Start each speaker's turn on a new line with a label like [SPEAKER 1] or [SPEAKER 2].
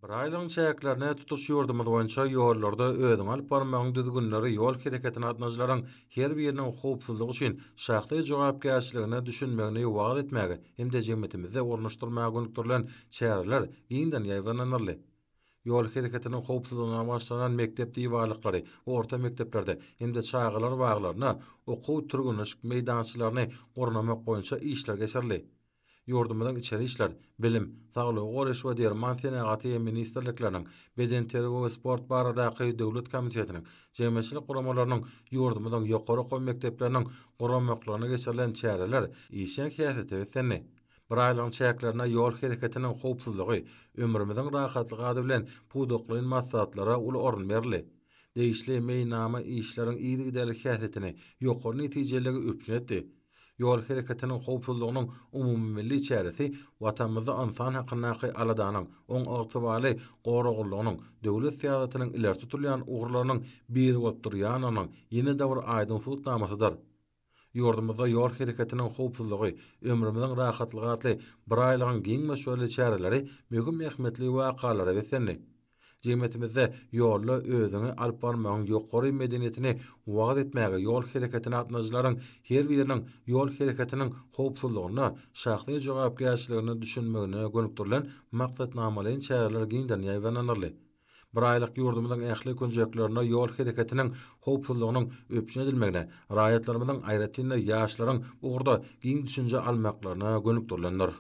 [SPEAKER 1] Bir aýlygyň çäklerinde tutuş ýurdumyz boýunça ýollarda özüňi alyp barmagyň düzgünleri ýol hereketine gatnaşyjylaryň her biriniň howpsuzlyk üçin şahsy jogapkärçiligine düşünmegini wagyz etmäge hem-de jemgyýetimizde ornaşdyrmaga gönükdirilen çäreler giňden ýaýbaňlandyryldy. Ýol hereketiniň howpsuzlygyna bagyşlanan mekdep diwarlyklary we orta mekdeplerde hem-de çagalar baglarynda okuw-türgenleşik meýdançalaryny gurnamak boýunça işler geçirildi. Ýurdumyzyň Içeri işler, Bilim, Saglygy goraýyş we derman senagaty ministrlikleriniň, Bedenterbiýe we sport baradaky döwlet komitetiniň, jemgyýetçilik guramalarynyň, ýurdumyzyň ýokary okuw mekdepleriniň guramaklarynda geçirilen çäreler işjeň häsiýete beslendi. Bir aýlygyň çäklerinde ýol hereketiniň howpsuzlygy, ömrümiziň rahatlygy ady bilen pudaklaýyn maslahatlara uly orun berildi. Degişli meýilnama işleriň yzygiderli häsiýetini, ýokary netijeliligi üpjün etdi. Ýol hereketiniň howpsuzlygynyň umumymilli çäresi Watanymyzda ynsan hakyndaky aladanyň, oň ygtybarly goraglylygynyň döwlet syýasatynyň ileri tutulýan ugurlarynyň biri bolup durýandygynyň ýene-de bir aýdyň subutnamasydyr. Ýurdumyzda ýol hereketiniň howpsuzlygy, ömrümiziň rahatlygy atly biraýlygyň giň möçberli çäreleri möhüm ähmiýetli wakalara beslendi. Jemgyýetimizde ýolda özüňi alyp barmagyň ýokary medeniýetini wagyz etmäge ýol hereketine gatnaşyjylaryň her biriniň ýol hereketiniň howpsuzlygyna şahsy jogapkärçiligine düşünmegine gönükdirilen maksatnamalaýyn çäreler giňden ýaýbaňlandyryldy. Bir aýlyk ýurdumyzyň ähli künjeklerinde ýol hereketiniň howpsuzlygynyň üpjün edilmegine, raýatlarymyzyň, aýratyn-da, ýaşlaryň bu ugurda giň düşünje almaklaryna gönükdirilendir.